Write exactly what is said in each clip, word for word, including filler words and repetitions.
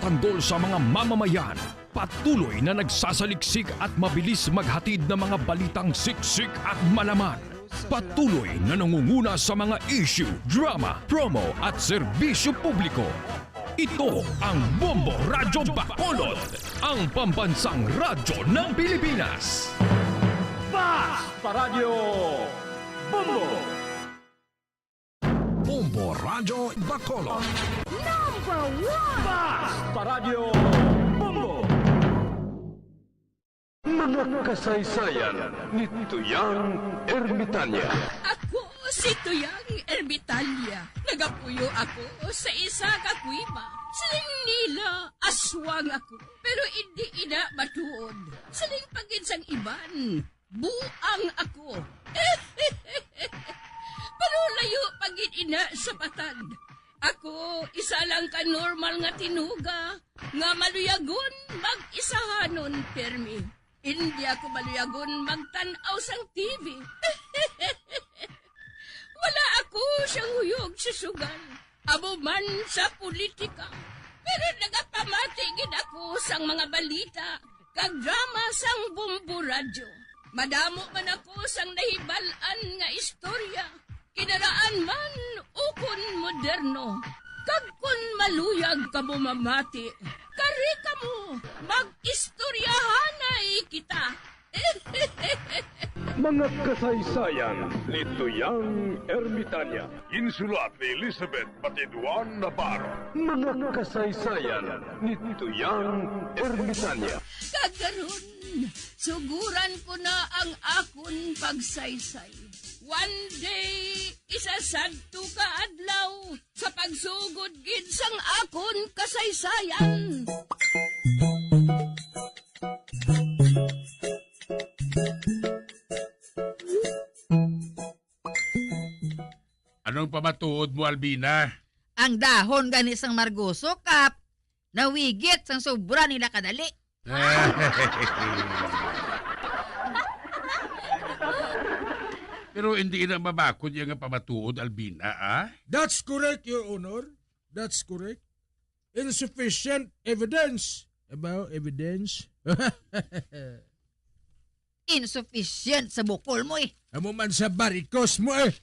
Tanggol sa mga mamamayan, patuloy na nagsasaliksik at mabilis maghatid ng mga balitang siksik at malaman. Patuloy na nangunguna sa mga issue, drama, promo at serbisyo publiko. Ito ang Bombo Radyo Bacolod, ang pambansang radyo ng Pilipinas. Fast Paradyo Bombo! Bombo Radyo Bacolod. Number one! Fast Paradyo Bombo! Mga kasaysayan ni Tuyang Ermitanya. Ako si Tuyang Ermitanya. Nagapuyo ako sa isa ka kuweba. Siling nila, aswang ako. Pero indi ina matuod. Siling pa gid sang iban, buang ako. Pero layo pa gid ina sa patag. Ako, isa lang ka normal nga tinuga nga maluyagon mag-isahanon pirmi. Indi ako maluyagon magtan-aw sang T V. Wala ako siyang huyog sa sugal, amo man sa politika. Pero nagapamati gid ako sang mga balita kag drama sang Bombo Radyo. Madamo man ako sang nahibal-an nga istorya, kinaraan man ukon moderno. Kag kon maluyag kamo mamati, kari kamo, mag-istoryahanay kita. Mga kasaysayan ni Tuyang Ermitanya. Ginsulat ni Elizabeth Batiduan Navarro. Mga kasaysayan ni Tuyang Ermitanya. Kag karon, suguran ko na ang akon pagsaysay. One day, isa sadto ka adlaw, sa pagsugod gid sang akon kasaysayan. Anong pamatuod mo, Albina? Ang dahon gani sang margoso, Kap, nawigit sang sobra nila kadali. Pero hindi na mabakod iya nga pamatuod, Albina, ah? That's correct, Your Honor. That's correct. Insufficient evidence. About evidence? Insufficient sa bukol mo, eh. Amo man sa barikos mo, eh.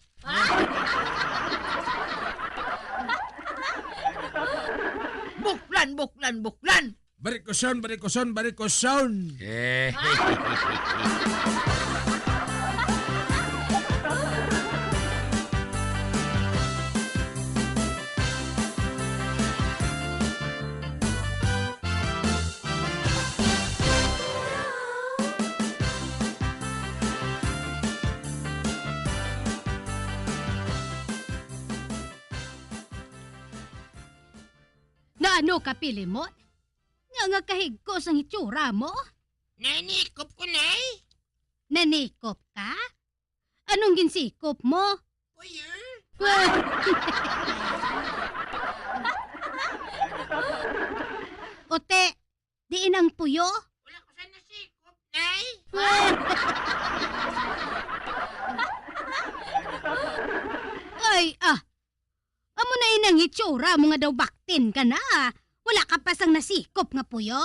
Buklan, buklan, buklan! Barikoson, barikoson, barikoson! Eh. Naano ka, Pilimon? Nga nga kahigko sang hitsura mo? Nanikop ko, Nay. Nanikop ka? Anong ginsikop mo? Puyo. Ote, diin ang puyo? Wala ko sa nasikop, Nay. Ay, ah. Amo na inang hitsura mo nga daw baktin ka na. Wala ka pa sang nasikop nga puyo?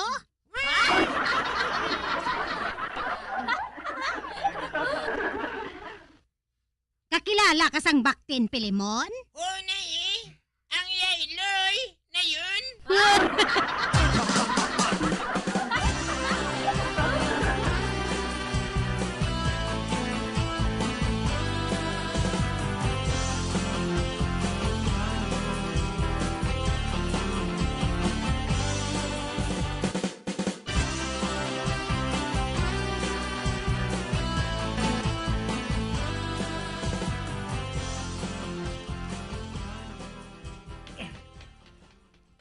Kakilala ka sang baktin, Pilimon? Oo, Nay, eh. Ang iya iloy na yun.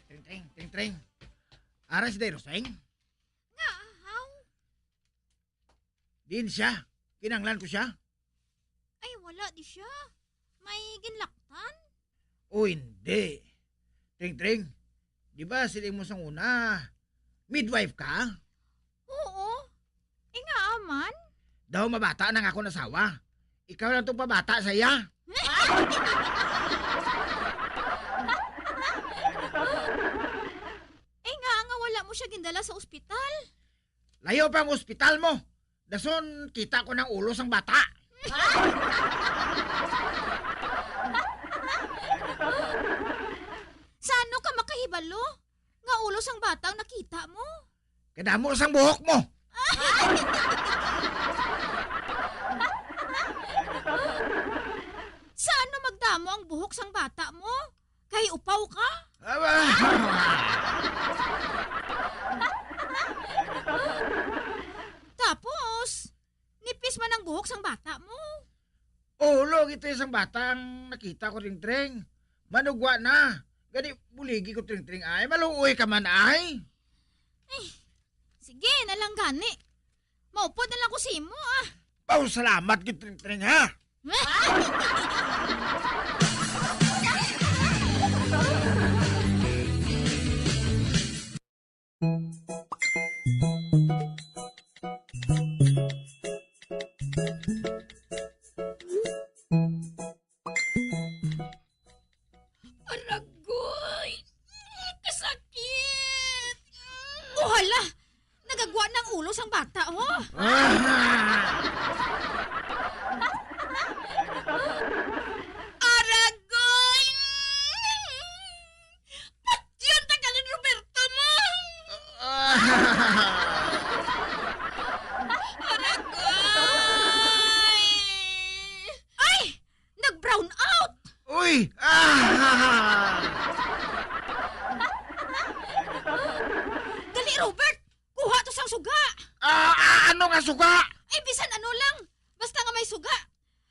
Tring, tring, tring, tring. Ara si Day Roseng? Nga, haw? Diin siya? Kinahanglan ko siya. Ay, wala di siya. May ginlaktan? O, hindi. Tring, tring, di ba siling mo sang una, midwife ka? Oo. Ingaa man. Daw mabata na nga akong asawa. Ikaw lang tong pabata sa iya. Ay, nga Wala mo siya gindala sa ospital? Layo pa ang ospital mo. Dason, kita ko ng ulo sang bata. Sa ano ka makahibalo nga ulo sang bata ang nakita mo? Kadamo sang buhok mo. Sa ano magdamo ang buhok sang bata mo? Kay upaw ka? Aba! Tapos, nipis man ang buhok sang bata mo. Ulo gito sang bata ang nakita ko, Tring Tring. Manugwa na. Gani, buligi ko, Tring Tring, ay. Maluoy ka man, ay. Ay, sige na lang gani. Maupod na lang ko sa imo, ah. Aw, salamat gid, Tring Tring, ha? Aragoy! Kasakit! Oh, hala! Nagagwa na ang ulo sang bata, oh! Aragoy! Patyon ta ka ni Roberto mo! Aragoy! Ay! Nag-brown out! Uy! Ah! Dali, Robert! Kuha to sang suga! Ah, ah, ano nga suga? Ay, bisan ano lang! Basta nga may suga!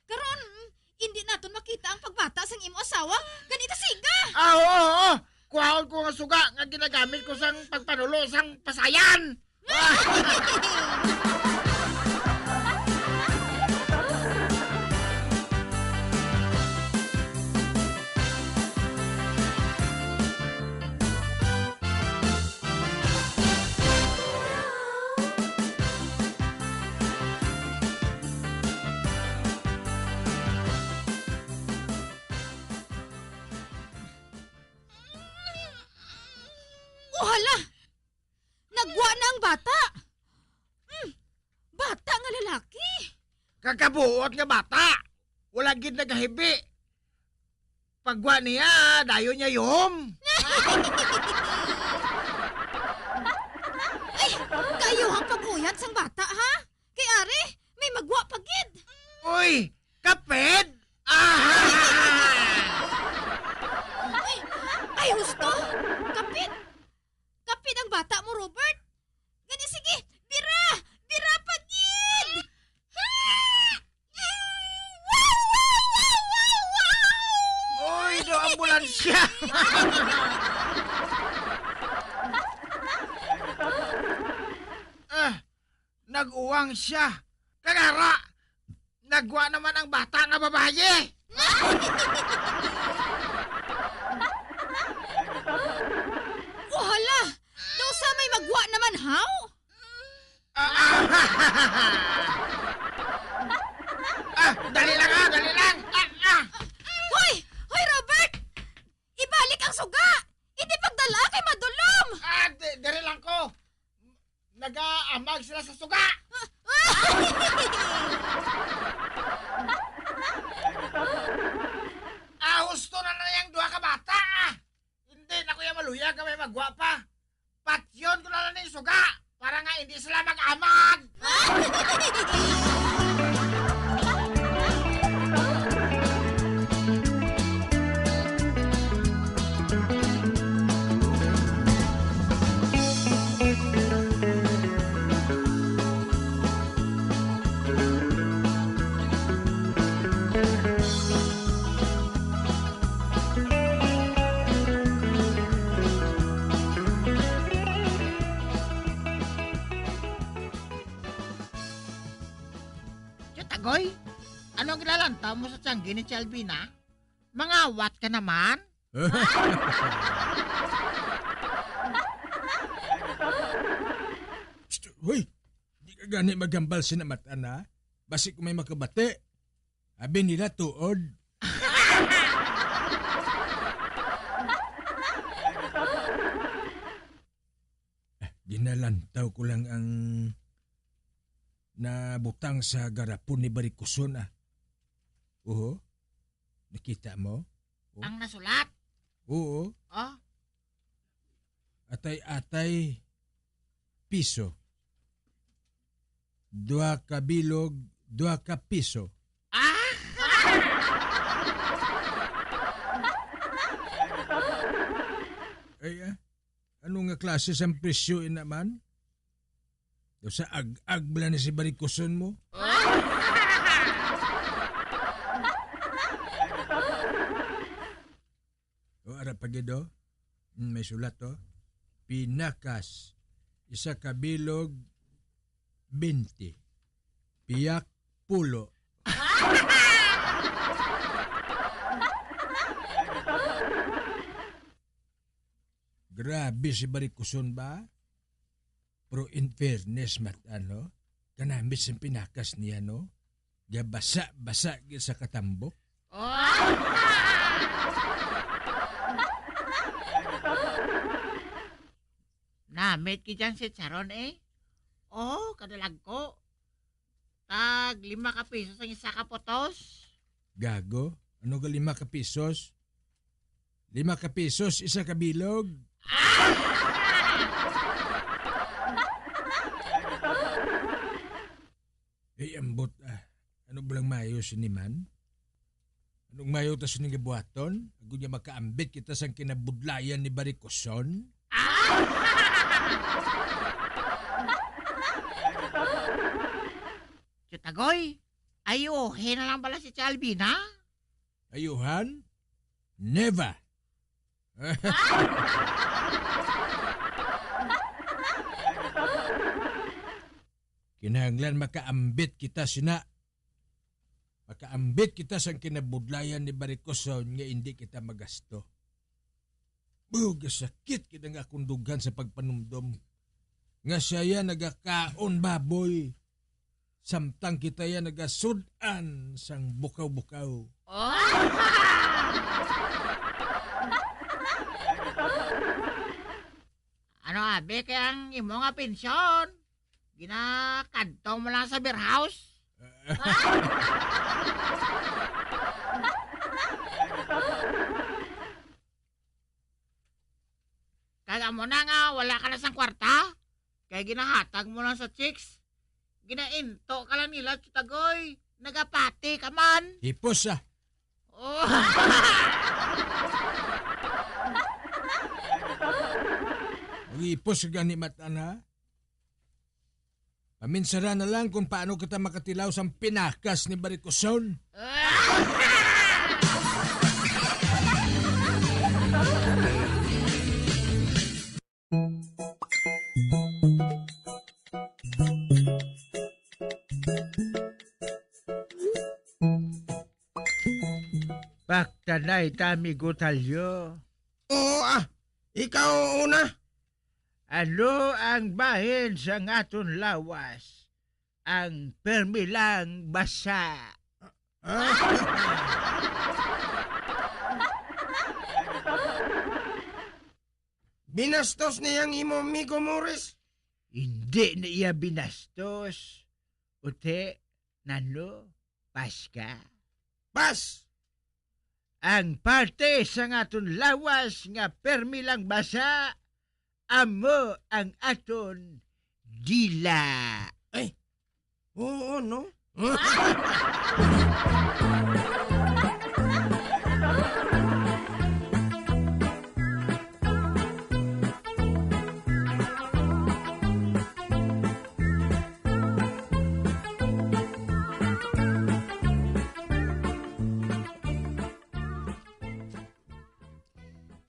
Karon, hindi naton makita ang pagbata sang imo asawa. Ganita siga! Ah, oo, oo! Kuhaon ko nga suga nga ginagamit ko sang pagpanulo sang pasayan! Oh, hala! Nagwa na ang bata! Hmm, bata nga lalaki! Kakabuot nga bata! Wala gid nagahibi! Pagwa niya, dayon niya yom! Ay, kayo ang pag-uyat sang bata, ha? Kay ari, may magwa pa gid! Uy! Kapid! Ah! Ay, ay, husto! Kapid! Kapid ang bata mo, Robert! Gani, sige! Bira! Bira pa gid! Wow, wow, wow, wow, wow! Oy, do ambulansya! Ah, nag-uwang siya. Kagara, nagwa naman ang bata nga babayi. Oh, hala! Daw sa may magwa naman, haw? Ah, ah. Ah, dali lang, ah, dali lang. Ah, ah. Hoy! Hoy, Robert! Ibalik ang suga! Hindi pagdala kay madulom! Ah, di-, diri lang ko. Nagaamag sila sa suga. Ah, husto na na yang duha ka bata, ah. Hindi na ko ya maluyag nga may magwa pa. Patyon ko na lang ning suga para nga hindi sila mag-amag. Chut, agoy! Ano ang gilalantaw mo sa tiyanggi ni Tia Albina? Mangawat ka naman? Psst, hoy! Di ka gani maghambal sina matan, ha? Basi kung may makabati, abi nila tuod. Ginalantaw ko lang ang nabutang sa garapon ni Barikuson, ah. Oho. Nakita mo? Oh. Ang nasulat? Oo. Oh? Atay-atay piso. Dua ka bilog, dua ka piso. Ah! Ay, ah. Ano nga klase sang presyo ina man? Daw sa ag-ag bala ni si Barikuson mo? O, ara pa gid, oh. Mm, may sulat, oh. Pinakas, isa ka bilog, bente. Piyak, pulo. Grabe si Barikuson ba? Pero in fairness, Matan, no? Kanamit sang pinakas niya, no? Gabasa-basa gid sa katambok. Oh! Namit gid ang chicharon, eh. Oh, kadalagko. Tag lima ka pisos ang isa ka putos. Gago? Ano nga lima ka pisos? Lima ka pisos, isa ka bilog. Ay, ambot, ah. Ano ba lang mayo sini man? Anong mayo ta sini nga buhaton? Agud nga makaambit kita sang kinabudlayan ni Barikoson? Chutagoy, ayuhin na lang bala si Tia Albina? Ayuhan? Never! Kinahanglan makaambit kita sina. Makaambit kita sang kinabudlayan ni Barikoson nga indi kita magasto. Buh, gasakit gid ang akong dughan sa pagpanumdom nga siya ya nagakaon baboy, samtang kita ya nagasud-an sang bukaw-bukaw. Oh! Ano abi kay ang imo nga pensyon? Ginakadto mo lang sa beer house? Kag amo na nga wala ka na sang kwarta, kay ginahatag mo lang sa chicks. Ginainto ka lang nila, Chutagoy. Nagapati ka man. Hipos, ah. Oh. Mag-ipos ka gani, Matan, ha? Paminsara na lang kung paano kita makatilaw sang pinakas ni Barikoson. Paktanay ta, amigo Talyo. Oo, ah. Ikaw una. Ano ang bahin sang aton lawas? Ang permi lang basa. Ah? Binastos niya ang imo amigo, Morris? Hindi na iya binastos. Uti, Nano, pas ka. Pas! Ang parte sang aton lawas nga permi lang basa, amo ang aton dila. Ay, oo, no?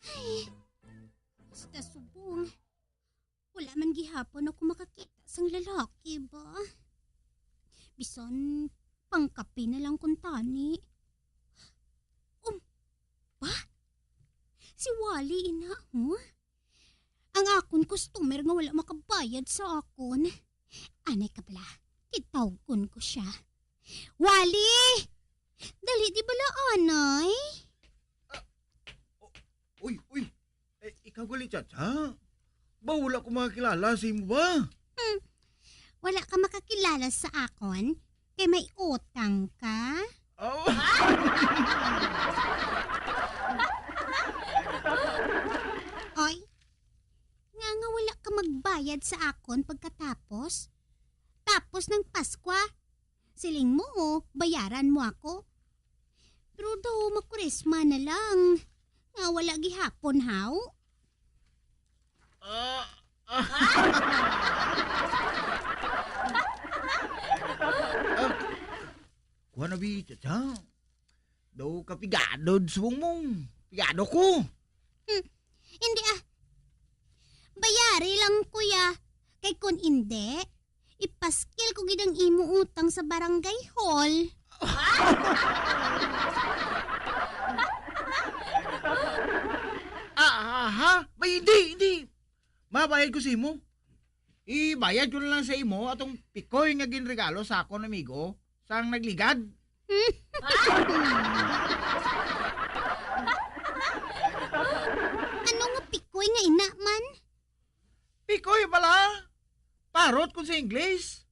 Ay, basta subong. Wala man gihapon ako makakita sang lalaki ba. Bisan pangkape na lang kuntani. Um, ba? Si Wally ina, huh? Ang akon customer nga wala makabayad sa akon. Anay ka bala, kitawgon ko sia. Wally! Dali di bala, anay? Ah, o-, uy, uy. Eh, ikaw gali, Chacha? Ba, wala ko makakilala sa imo ba? Hmm. Wala ka makakilala sa akon kay may utang ka? Aw. Oy, nga nga wala ka magbayad sa akon pagkatapos? Tapos ng Paskwa, siling mo, bayaran mo ako. Pero daw makurisma na lang, nga wala gihapon, haw? Ah, ah. Ah, kuha na, bi, Chacha. Daw ka pigado subong mo. Pigado ko. Hmm. Hindi, ah. Bayari lang, kuya. Kay kun indi, ipaskil ko gid ang imo utang sa barangay hall. Ah, ha? Bay, hindi, hindi. Mabayad ko sa imo. Ibayad ko na lang sa imo atong pikoy nga ginregalo sa akon amigo sang nagligad. Ano nga pikoy nga ina man? Pikoy bala. Parrot kun sa English.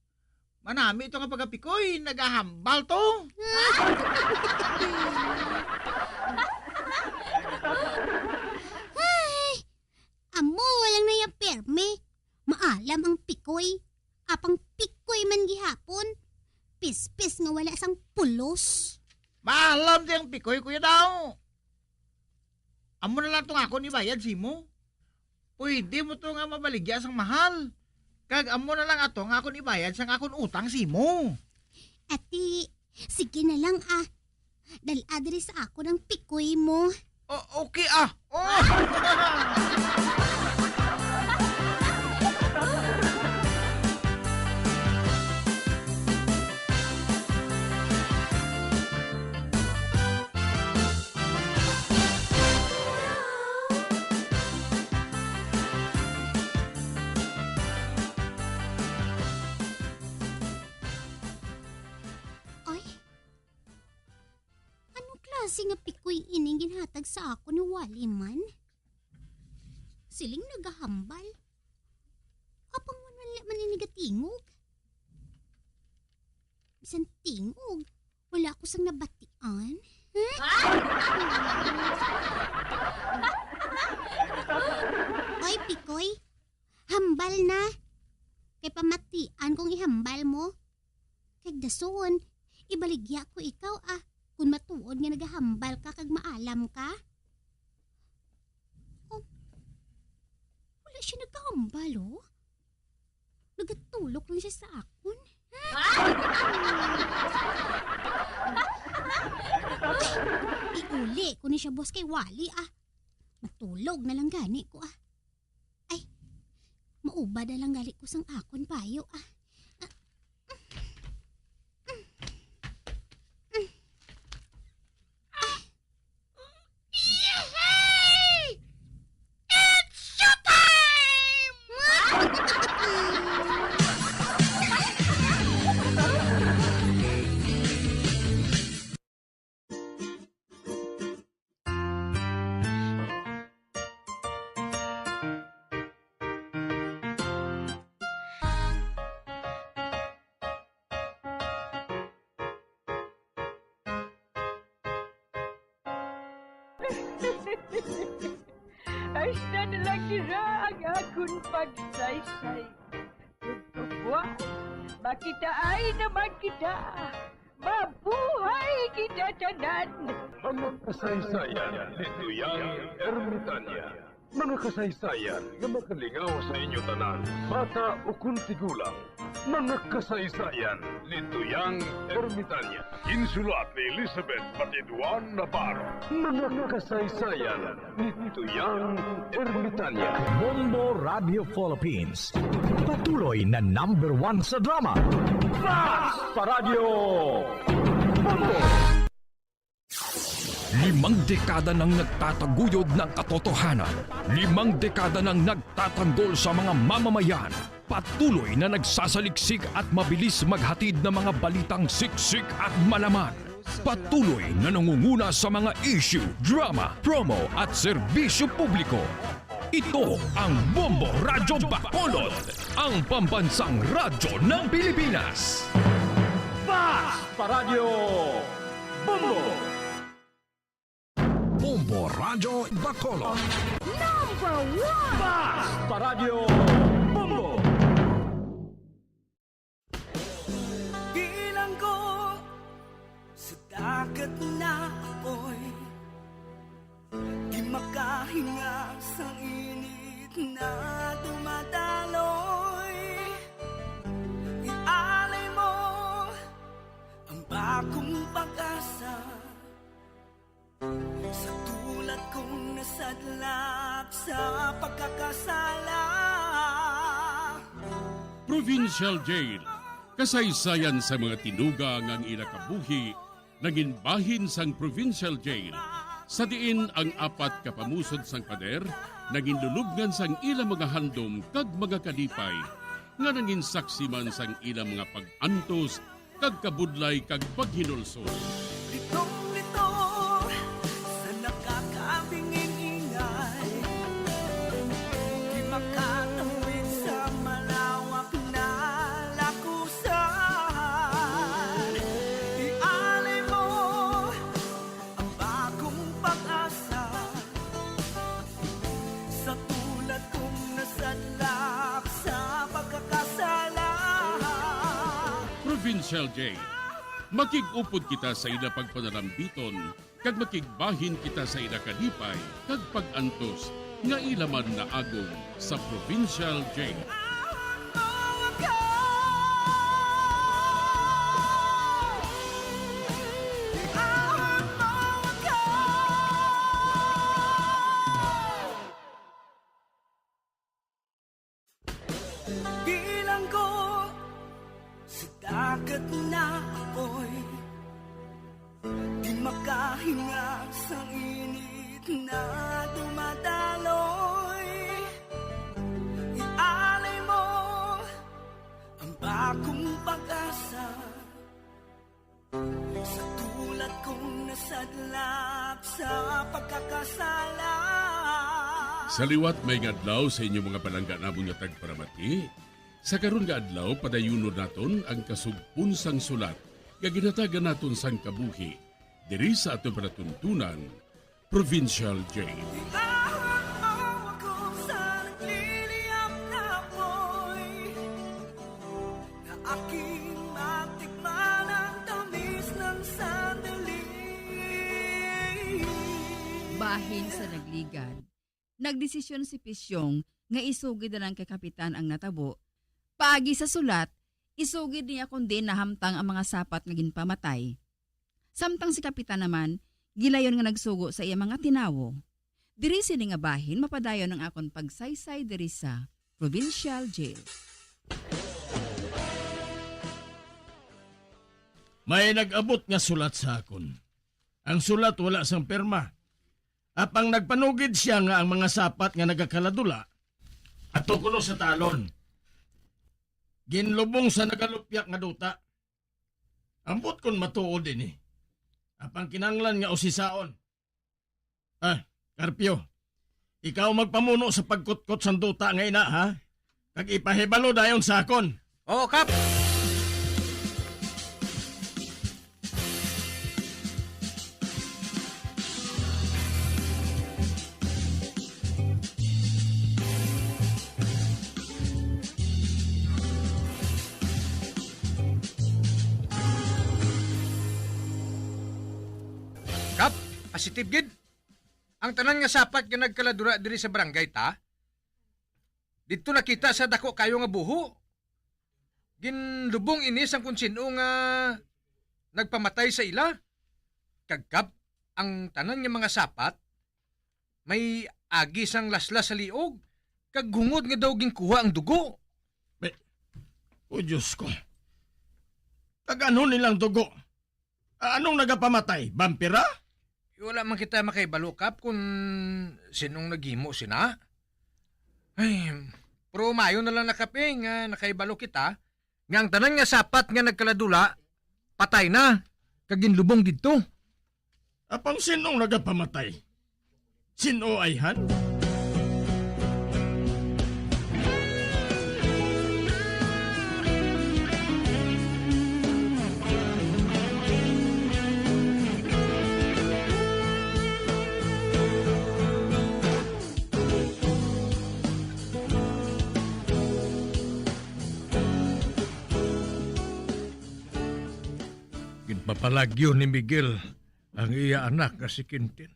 Manami to nga pagkapikoy, nagahambal to. Ay, amo lang na ya permi. Maalam ang pikoy. Apang pikoy man gihapon. Pispis nga wala sang pulos. Maalam di ang pikoy, kuya daw. Amo na lang tong akon ibayad simo. Pwede mo to nga mabaligya sang mahal. Kag amo na lang ato nga akon ibayad sang akon utang simo. Ati, sige na lang, ah. Dal-a diri sa akon ang pikoy mo. O, okay, ah. Oh. Ay, anong klase nga pikoy ining ginhatag sa akon ni Wally man? Siling nagahambal. Apang wala man ini gatingog. Bisan tingog, wala ko sang nabatian. Oy, Pikoy, hambal na. Kay pamatian kong ihambal mo. Kag dason, ibaligya ko ikaw, ah, kun matuod nga nagahambal ka kag maalam ka. Oh, wala siya nagahambal, oh. Nagatulok lang siya sa akon. Iuli ko ni siya, boss, kay wali, ah. Matulog na lang gani ko, ah. Ay, maubad na lang gali ko sang akon bayo, ah. Ah. Ah. Yehey! It's showtime! Hasta na lang dira ang akon pagsaysay. Ug buwas, makitaay naman kita. Mabuhay kita tanan! Mga kasaysayan ni Tuyang Ermitania. Mga kasaysayan nga makalingaw sa inyo tanan, bata ukon tigulang. Mga kasaysayan ni Tuyang Ermitania. Ginsulat ni Elizabeth Batiduan Navarro. Mga kasaysayan ni Tuyang Ermitania. Bombo Radio Philippines. Patuloy na number one sa drama. Fast pa Radyo Bombo! Limang dekada nang nagtataguyod ng katotohanan. Limang dekada nang nagtatanggol sa mga mamamayan. Patuloy na nagsasaliksik at mabilis maghatid ng mga balitang siksik at malaman. Patuloy na nangunguna sa mga issue, drama, promo at serbisyo publiko. Ito ang Bombo Radyo Bacolod, ang pambansang radyo ng Pilipinas. Fast Paradyo Bombo! Bombo Radyo Bacolod. Number one! Fast Paradyo Bombo! Bilanggo sa dagat na apoy, di makahinga sa init na dumadaloy. Ialay mo ang bagong pag-asa sa tulad kong nasadlak sa pagkakasala. Provincial Jail. Kasaysayan sa mga tinuga nga ang ila kabuhi nangin bahin sang Provincial Jail, sa diin ang apat ka pamusod sang pader nangin lulubngan sang ila mga handom kag mga kalipay, nga nangin saksi man sang ila mga pag-antos kag kabudlay kag paghinulsol. Litong-lito sa nakakabingin-ingay, di makatawid sa malawak na lakusan. Ialay mo ang bagong pag-asa sa tulad kong nasadlak sa pagkakasala. Provincial Jail. Makig-upod kita sa ila pagpanalambiton, kag makigbahin kita sa ila kalipay kag pag-antos nga ila man naagom sa Provincial Jail. Bilanggo sa dagat na apoy, di makahinga sa init na dumadaloy. Ialay mo ang bagong pag-asa sa tulad kong nasadlak sa pagkakasala. Sa liwat, maayong adlaw sa inyo, mga palangga namon nga tagparamati. Sa karon nga adlaw, padayunon naton ang kasugpon sang sulat nga ginhatagan naton sang kabuhi diri sa aton palatuntunan, Provincial Jail. Iawat mo ako sa nagliliyab na apoy, na aking matikman ang tamis ng sandali. Bahin sa nagligad, nagdesisyon si Pisyong nga isugid na lang kay Kapitan ang natabo. Paagi sa sulat, isugid niya kon diin nahamtang ang mga sapat nga ginpamatay. Samtang si Kapitan naman, gilayon nga nagsugo sa iya mga tinawo. Diri sini nga bahin mapadayon ang akon pagsaysay diri sa Provincial Jail. May nag-abot nga sulat sa akon. Ang sulat wala sang pirma. Apang nagpanugid sia nga ang mga sapat nga nagakaladula ato kuno sa talon, ginlubong sa nagalupyak nga duta. Ambot kon matuod ini. Apang kinahanglan nga usisaon. Ah, Carpio, ikaw magpamuno sa pagkutkot sang duta nga ina, ha? Kag ipahibalo dayon sa akon. Oo, Kap. Kap, asitib gid. Ang tanan nga sapat nga nagkaladura diri sa barangay ta, didto nakita sa dako kayo nga buho. Ginlubong ini sang kon sin-o nga nagpamatay sa ila. Kag, Kap, ang tanan nga mga sapat may agi sang laslas sa liog, kag hungod nga daw ginkuha ang dugo. Be-, o Diyos ko. Kag ano nilang dugo? A-, anong nagapamatay? Bampira? Wala man kita makahibalo, Kap, kung sinong naghimo sina. Ay, pero maayo na lang na, Kap, eh, nga nakahibalo kita nga ang tanan nga sapat nga nagkaladula, patay na, kag ginlubong didto. Apang sinong nagapamatay? Sin-o ayhan? Mapalagyo ni Miguel ang iya anak nga si Quintin.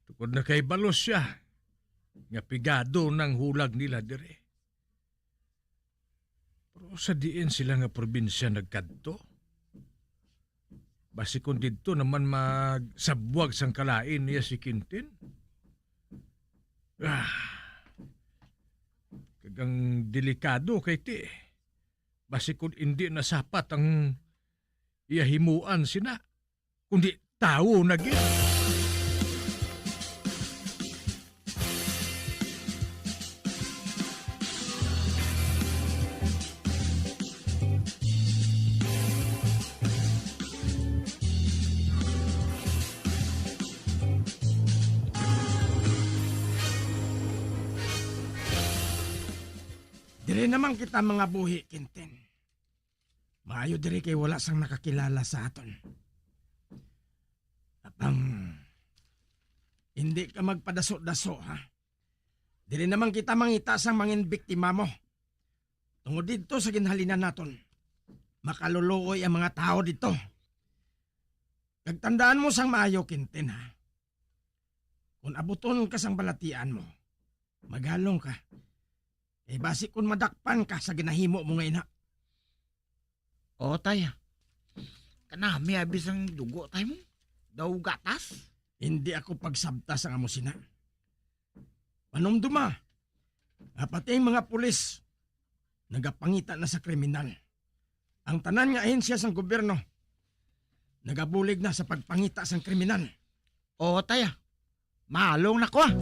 Tungod nakahibalo sia nga pigado nang hulag nila diri. Pero sa diin sila nga probinsya nagkadto? Basi kung didto naman magsabwag sang kalain niya si Quintin? Ah, kag ang delikado kay ti, basi kung indi nasapat ang iya himuan sina, kundi tawo na gid. Diri naman kita mga buhi, Quintin. Maayo diri kay wala sang nakakilala sa aton. Apang, hindi ka magpadaso-daso, ha? Diri naman kita mangita sang mangin biktima mo. Tungod didto sa ginhalinan naton, makaluluoy ang mga tawo didto. Kag tandaan mo sang maayo, Quintin, ha? Kung abuton ka sang balatian mo, maghalong ka. Kay basi kung madakpan ka sa ginahimo mo nga ina. Oo, tay. Kanami abi sang dugo, tay mo. Daw gatas. Hindi ako pagsabta sang amo sina. Panumduma, nga pati ang mga pulis nagapangita na sa kriminal. Ang tanan nga ahensya sang gobyerno nagabulig na sa pagpangita sang kriminal. Oo, tay, ah. Mahalong na ko, ah.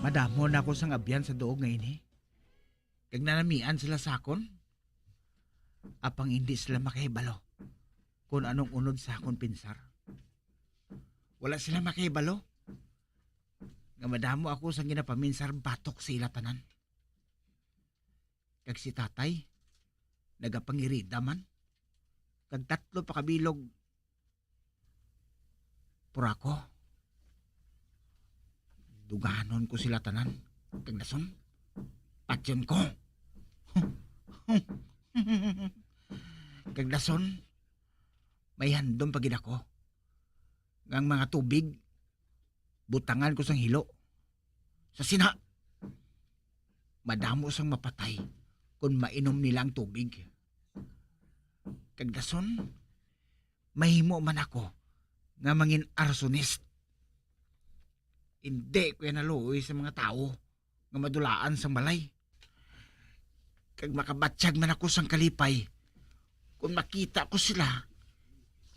Madamo na ako sang abyan sa duog nga ini, kag nanamian sila sa akon. Apang indi sila makahibalo kon anong unod sa akon pinsar. Wala sila makahibalo nga madamo ako sang ginapaminsar batok sa ila tanan. Kag si tatay, nagapangirida man. Kag tatlo pa ka bilog. Pero ako, duganon ko sila tanan. Kag dason, patyon ko. Kag dason, may handom pa gid ako nga ang mga tubig, butangan ko sang hilo. Sa sina, madamo sang mapatay kon mainom nila ang tubig. Kag dason, mahimo man ako nga mangin arsonist. Indi ko yan naluoy sa mga tawo nga madulaan sang balay. Kag makabatyag man ako sang kalipay kon makita ko sila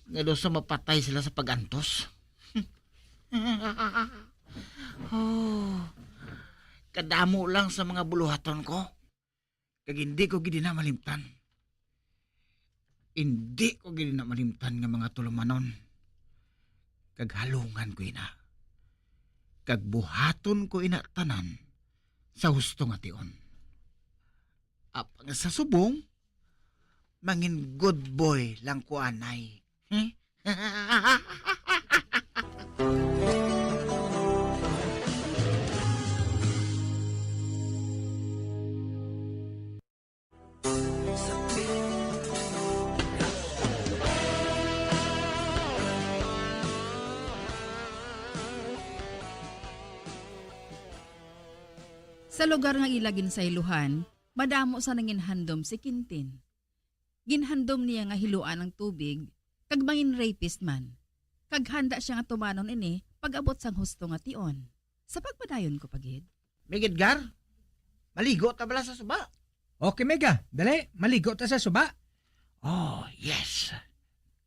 nga daw sa mapatay sila sa pag-antos. Oh, kadamo lang sa mga buluhaton ko. Kag hindi ko gid ina malimtan. Indi ko gid ina malimtan nga mga tulumanon. Kag halungan ko ina. Kag buhaton ko ina tanan sa husto nga tion. Apang sa subong, mangin good boy lang ko anay. Hmm? Sa lugar nga ila ginsaylohan, madamo sa nanginhandom si Quintin. Ginhandom niya nga hiluan ang tubig, kag mangin rapist man. Kag handa sia nga tumanon ini pag-abot sang husto nga tion. Sa pagpadayon ko pa gid. Mig Edgar, maligo ta bala sa suba? Okay, Mega. Dali, maligo ta sa suba. Oh, yes.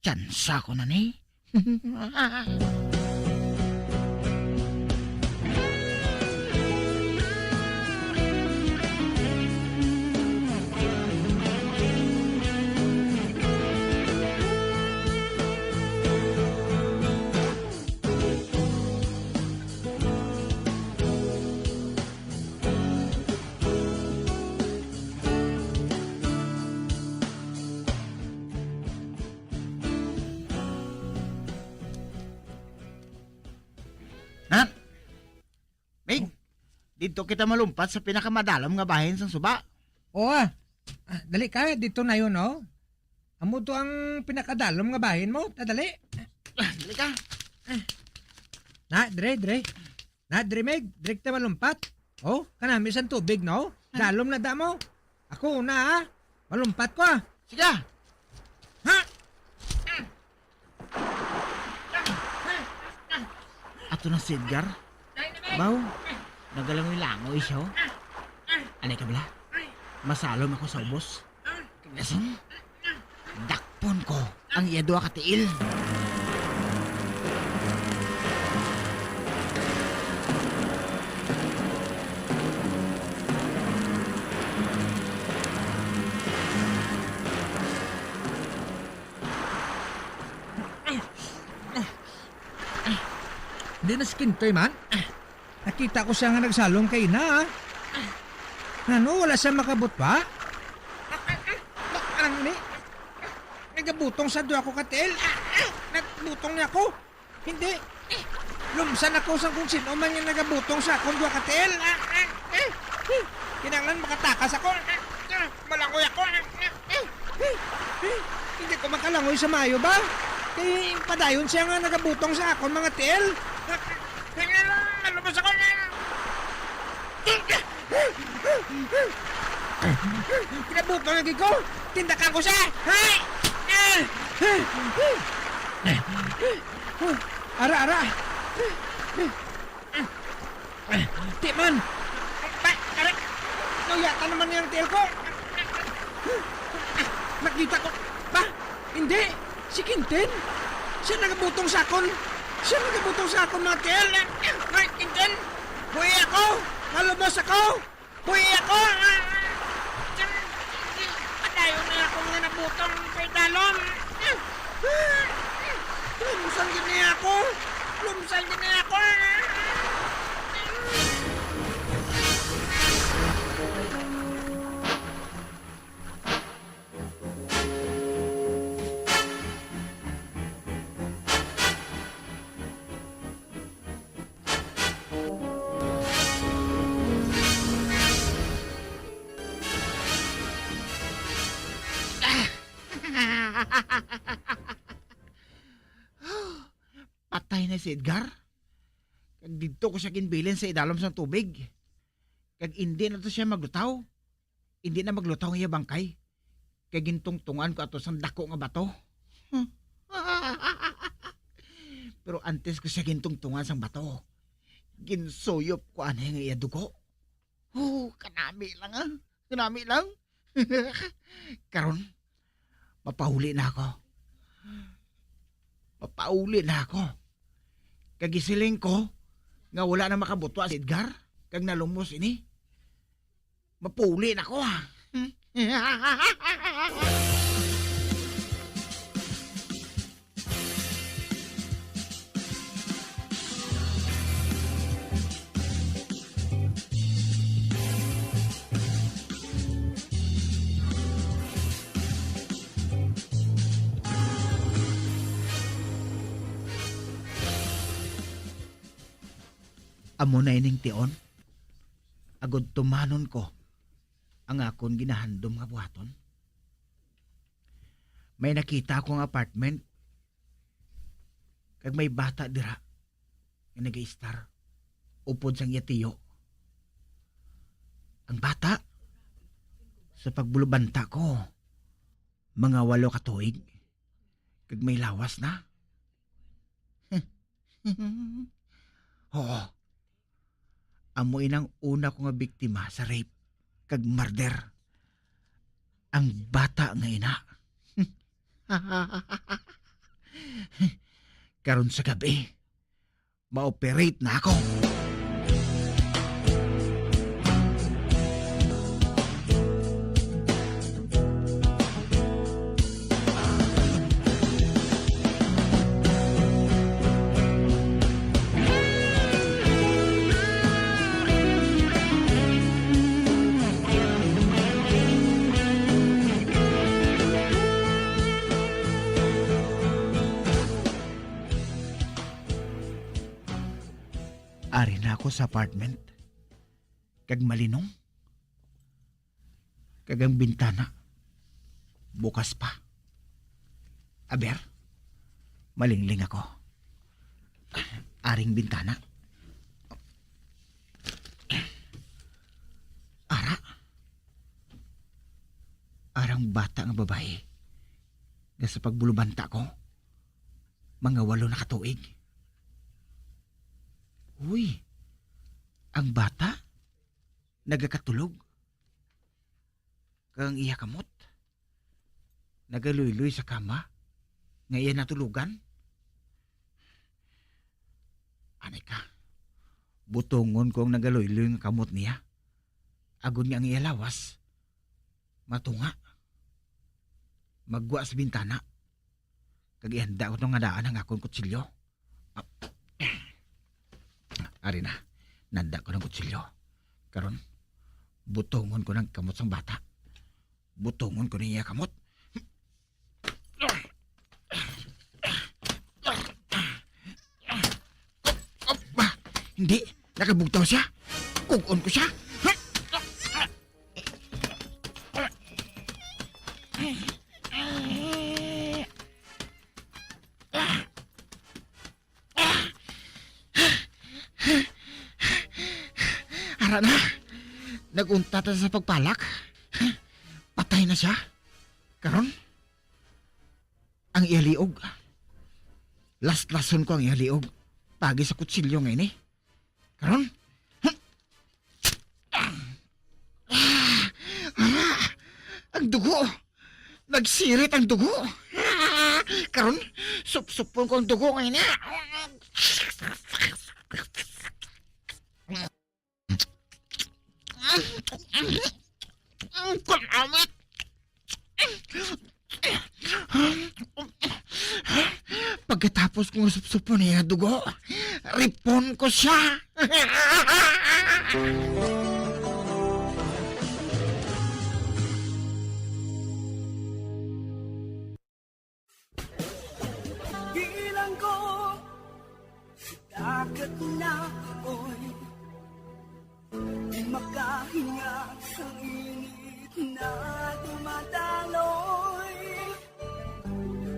Tsansa ko na ni. Dito kita malumpat sa pinakamadalom nga bahin sang suba. Oo, ah. Ah, dali ka, dito na yun, oh. Amo to ang pinakadalom nga bahin mo. Ta, dali. Ah, dali ka. Na, dire, dire. Na, dire, Meg. Dire kita malumpat. Oh, kanami sang tubig, no? Ah. Dalom na da mo. Ako una, ha? Malumpat ko, ah. Sige. Ha? Ato na si Edgar. Baw, nagalangoy-langoy siya, oh. Anay ka bala? Masalom ako sa ubos. Kag dason, dakpon ko ang iya duha ka tiil. Di na si Kintoy man. Nakita ko siya nga nagsalom kay ina, ah. Ngano, wala siya makabutwa? Ano ni? Nagabutong sa duha ko ka tiil. Ah, ah, nagbutong niya ako. Hindi. Lumsan ako sa kung sino man nga nagabutong sa akong duha ka tiil. Ah, ah, ah, ah. Kinahanglan makatakas ako. Ah, ah, malangoy ako. Ah, ah, ah, ah. Hindi ko makalangoy sa maayo ba? Kay padayon siya nga nagabutong sa akon mga tiil. Ah, ah, ah, malumos ako. Kinabuto lagi ko! Tindakan ko siya! Hay! Ara, ara! Ti man! Ba, ara! Nauyatan naman niya ang tiil ko! Nakita ko! Ba? Hindi! Si Quintin! Siya nagabutong sa akon! Siya nagabutong sa akon, mga tiil! Ay, Quintin! Buhi ako! Malumos ako! Buhi ako! Padayon na ako nga nabutong kay dalom! Lumsan gid niya ako! Lumsan gid niya ako! Patay na si Edgar. Kag didto ko siya ginbilin sa idalom sang tubig. Kag indi na to siya maglutaw. Indi na maglutaw ang iya bangkay, kay gintungtungan ko ato sang dako nga bato. Pero antes ko siya gintungtungan sang bato, ginsuyop ko anay ang iya dugo. Oh, kanami lang, ah. Kanami lang. Karon, mapauli na ako. Mapauli na ako. Kag gisiling ko nga wala na makabutwa si Edgar, kag nalumos ini. Mapuli na ko, ha? Amo na ining tion, agod tumanon ko ang akon ginahandom nga buhaton. May nakita ako nga apartment, kag may bata dira nga nagaistar upod sang iya tiyo. Ang bata, sa pagbulubanta ko, mga walo ka tuig, kag may lawas na. Oo. Amo inang una ko nga biktima sa rape kag murder. Ang bata nga ina. Karon sa gab-i, ma-operate na ako. Ari na ako sa apartment. kag malinong. Kag ang bintana bukas pa. Aber, malingling ako. Aring bintana. Ara. Arang bata nga babayi nga sa pagbulubanta ko, mga walo na ka tuig. Uy, ang bata nagakatulog. Kag ang iya kamot nagaluyloy sa kama nga iya natulugan. Anay ka, butongon ko ang nagaluyloy nga kamot niya, agod nga ang iya lawas matunga. Maggwa sa bintana, kag ihanda ko tong nga daan ang akon kutsilyo. Ah, ari na, nanda ko ng kutsilyo. Karon, butongon ko ng kamot sang bata. Butongon ko niya kamot. Hindi, nakabugtaw siya. Kugon ko siya. Ara na. Nag-untat na sa pagpalak. Patay na siya. Karon, ang iya liog. Laslason ko ang iya liog. Pagi sa kutsilyo nga ini. Karon, ang dugo. Nagsirit ang dugo. Karon, supsupon ko ang dugo nga ini. Ang kunamit. Pagkatapos kong supsupon niya dugo, ripon ko siya. Bilang ko sa dagat na apoy, di makahinga sa init na dumadaloy.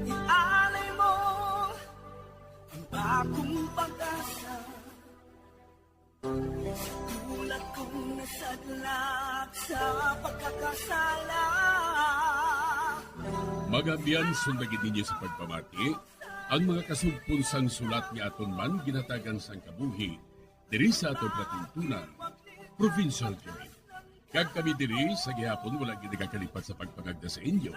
Ialay mo ang bagong pag-asa. Tulad kong nasadlak sa pagkakasala. Mga abyan, sundagi ninyo sa pagpamati ang mga kasugpon sang sulat nga aton man ginatagan sang kabuhi diri sa aton palatuntunan, Provincial Joy. Kag kami diri sa gihapon wala gid nagakalipat sa pagpangagda sa inyo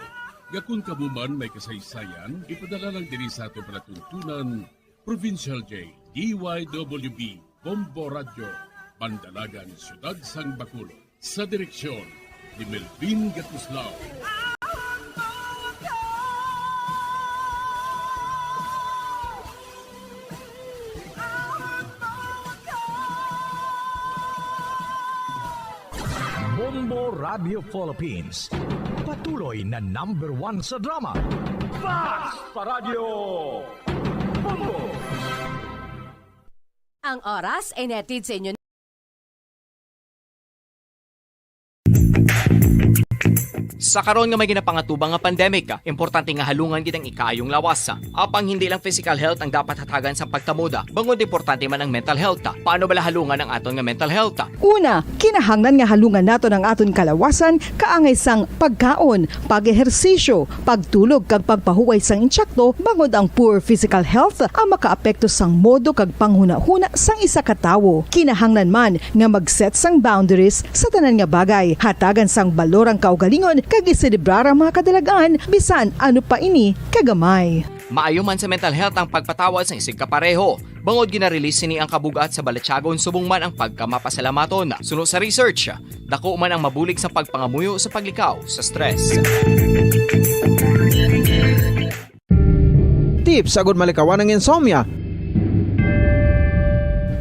nga kon kamo man may kasaysayan, ipadala lang diri sa aton palatuntunan, Provincial J, D Y W B, Bombo Radyo, Bandalagan, Siyudad sang Bacolod. Sa direksyon ni Melvin Gatuslao. Bombo Radio Philippines, patuloy na number one sa drama. Basta Radyo Bombo! Ang oras ay nahatid sa inyo. Sa karon nga may ginapangatubang nga pandemic, importante nga halungan gid ang ikaayong lawas. Apang hindi lang physical health ang dapat hatagan sa pagtamod, bangod importante man ang mental health. Paano bala halungan ang aton nga mental health? Una, kinahanglan nga halungan naton ang aton kalawasan kaangay sang pagkaon, pag-ehersisyo, pagtulog kag pagpahuway sang insakto, bangod ang poor physical health ang makaapekto sang modo kag panghunahuna sang isa ka tawo. Kinahanglan man nga mag-set sang boundaries sa tanan nga bagay, hatagan sang balor ang kaugalingon kag iselebrar ang mga kadalag-an, bisan ano pa ini kagamay. Maayo man sa mental health ang pagpatawad sang isigkapareho, bangod gina-release sini ang kabug-at sa balatyagon subong man ang pagkamapasalamaton. Suno sa research, dako man ang mabulig sa pagpangamuyo sa paglikaw sa stress. Tips agud malikawan ang insomnia.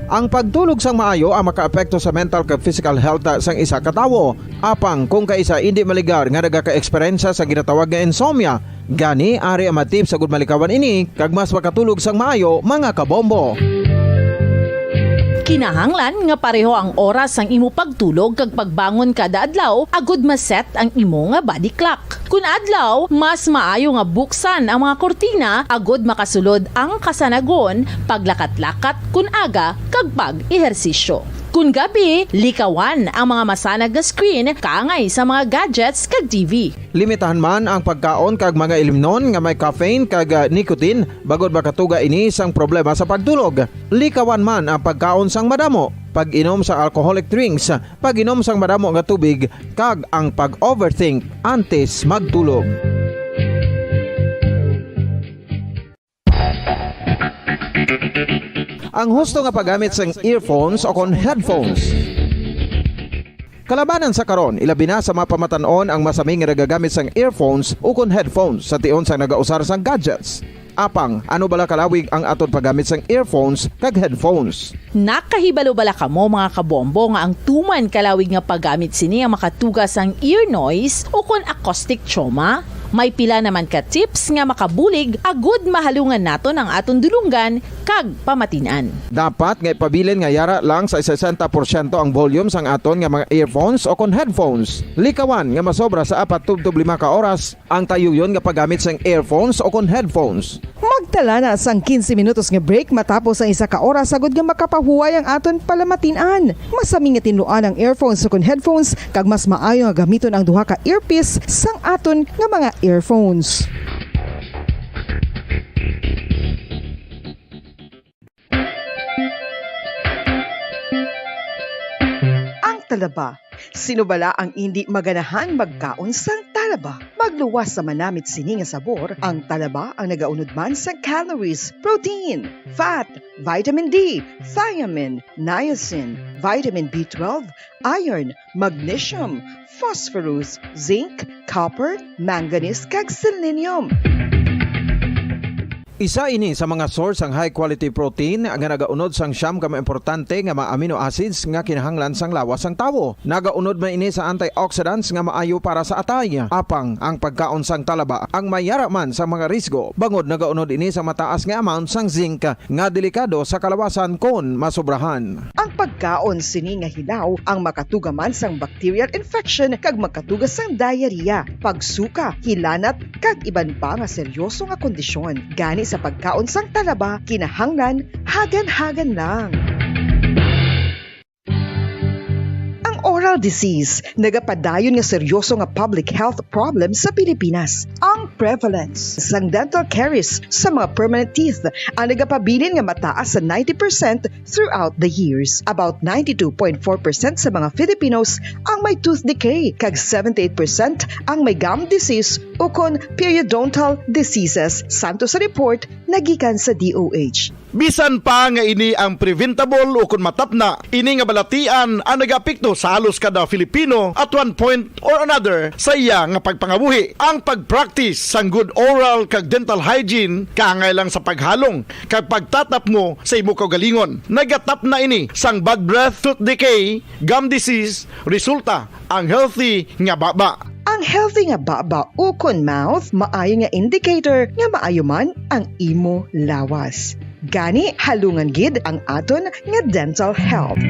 Ang pagtulog sang maayo ang makaapekto sa mental kag physical health sang isa ka tawo. Apang kung kaisa indi maligar nga nagaka-eksperyensya sa ginatawag nga insomnia, gani ari ang mga tips agud malikawan ini kag mas makatulog sang maayo, mga kabombo. Kinahanglan nga pareho ang oras sang imo pagtulog kag pagbangon kada adlaw agud ma-set ang imo nga body clock. Kun adlaw, mas maayo nga buksan ang mga kurtina agud makasulod ang kasanagon, paglakat-lakat kun aga, kag pag-ehersisyo. Kun gabi, likawan ang mga masanag nga screen kaangay sa mga gadgets kag T V. Limitahan man ang pagkaon kag mga ilimnon nga may caffeine kag, ah, nicotine, bangod makatuga ini sang problema sa pagtulog. Likawan man ang pagkaon sang madamo, pag-inom sang alcoholic drinks, pag-inom sang madamo nga tubig, kag ang pag-overthink antes magtulog. Ang husto nga paggamit sang earphones o kon headphones. Kalabanan sa karon, ilabi na sa mga pamatan-on ang masami nga nagagamit sang earphones o kon headphones sa tion sang nagausar sang gadgets. Apang, ano bala kalawig ang aton paggamit sang earphones kag headphones? Nakahibalo bala kamo, mga kabombo, nga ang tuman kalawig nga paggamit sini ang makatuga sang ear noise o kon acoustic trauma? May pila naman ka tips nga makabulig agud mahalungan naton ang aton dulonggan kag pamatin-an. Dapat nga ipabilin nga yara lang sa sesenta porsyento ang volume sang aton nga mga earphones o kon headphones. Likawan nga masobra sa apat tubtob lima ka oras ang tayuyon nga paggamit sang earphones o kon headphones. Magtala na sang quince minutos nga break matapos ang isa ka oras, agud nga makapahuway ang aton palamatin-an. Masami nga tinluan ang earphones o kon headphones, kag mas maayo nga gamiton ang duha ka earpiece sang aton nga mga earphones. Ang talaba. Sino bala ang indi maganahan magkaon sang talaba? Magluwas sa manamit sini nga sabor, ang talaba ang nagaunod man sang calories, protein, fat, vitamin D, thiamine, niacin, vitamin B twelve, iron, magnesium, phosphorus, zinc, copper, manganese, kag selenium. Isa ini sa mga source sang high quality protein nga nagaunod sang siyam ka mga importante nga mga amino acids nga kinahanglan sang lawas sang tawo. Nagaunod man ini sa antioxidants nga maayo para sa atay. Apang ang pagkaon sang talaba ang may yara man sa mga risgo, bangod nagaunod ini sa mataas nga amount sang zinc nga delikado sa kalawasan kon masobrahan. Ang pagkaon sini nga hilaw ang makatuga man sang bacterial infection kag makatuga sang diarrhea, pagsuka, hilanat, kag iban pa nga seryoso nga kondisyon. Gani sa pagkaon sang talaba, kinahanglan hagan-hagan lang. Ang oral disease nagapadayon nga seryoso nga public health problem sa Pilipinas. Ang prevalence sang dental caries sa mga permanent teeth ang nagapabilin nga mataas sa ninety percent throughout the years. About ninety-two point four percent sa mga Filipinos ang may tooth decay, kag seventy-eight percent ang may gum disease ukon periodontal diseases, santo sa report nagikan sa D O H. Bisan pa nga ini ang preventable ukon matapna, ini nga balatian ang nagaapekto sa halos kada Filipino at one point or another sa iya nga pagpangabuhi. Ang pag-practice sang good oral kag dental hygiene kaangay lang sa paghalong kag pagtatapngo sa imo kaugalingon. Nagatapna ini sang bad breath, tooth decay, gum disease, resulta ang healthy nga baba. Ang healthy nga baba ukon mouth maayo nga indicator nga maayo man ang imo lawas. Gani, halungan gid ang aton nga dental health.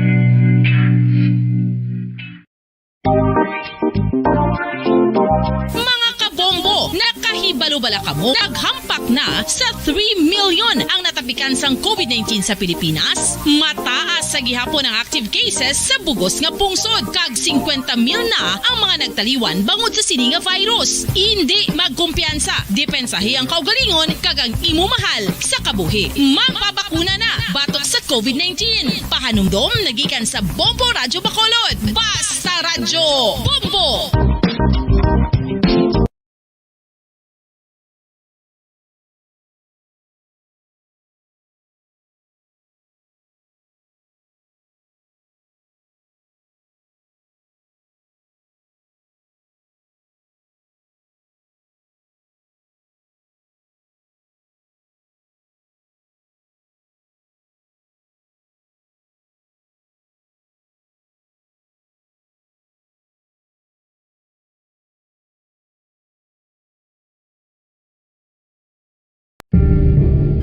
Mga kabombo, nakahibalo bala kamo? Naghampak na sa three million ang natapikan sang COVID nineteen sa Pilipinas. Mataas sa gihapon ang active cases sa bug-os nga pungsod, kag singkwenta mil na ang mga nagtaliwan bangod sa sini nga virus. Indi magkumpiyansa, depensahi ang kaugalingon kag ang imo mahal sa kabuhi. Magpabakuna na batok sa COVID nineteen. Pahanumdom nagikan sa Bombo Radyo Bacolod. Basta Radyo Bombo!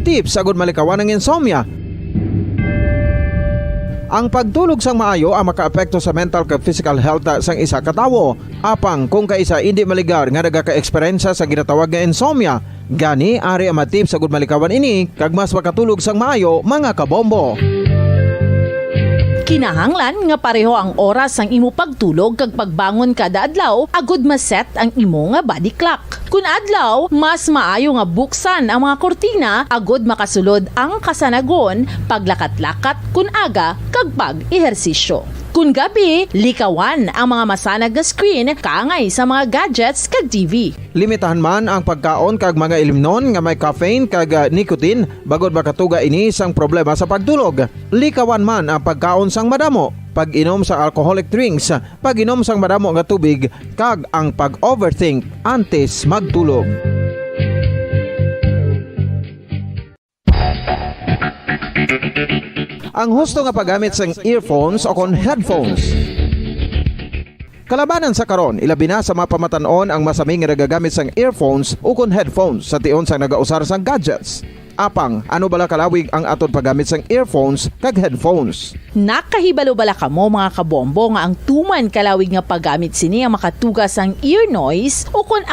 Tips agud malikawan ang insomnia. Ang pagtulog sang maayo ang makaapekto sa mental kag physical health sang isa ka tawo. Apang kung kaisa indi maligar nga nagakaeksperyensya sa ginatawag nga insomnia, gani ari ang mga tips agud malikawan ini kag mas makatulog sang maayo, mga kabombo. Kinahanglan nga pareho ang oras sang imo pagtulog kag pagbangon kada adlaw agud ma-set ang imo nga body clock. Kun adlaw, mas maayo nga buksan ang mga kurtina agud makasulod ang kasanagon, paglakat-lakat kun aga, kag pag-ehersisyo. Kun gabi, likawan ang mga masanag nga screen kaangay sa mga gadgets kag T V. Limitahan man ang pagkaon kag mga ilimnon nga may caffeine kag, ah, nicotine, bangod makatuga ini sang problema sa pagtulog. Likawan man ang pagkaon sang madamo, pag-inom sa alcoholic drinks, pag-inom sang madamo nga tubig, kag ang pag-overthink antes magtulog. Ang husto nga paggamit sang earphones o kon headphones. Kalabanan sa karon, ilabi na sa mga pamatan-on ang masami nga nagagamit sang earphones o kon headphones sa tion sang nagausar sang gadgets. Apang, ano bala kalawig ang aton paggamit sang earphones kag headphones? Nakahibalo bala kamo, mga kabombo, nga ang tuman kalawig nga paggamit sini ang makatuga sang ear noise o kon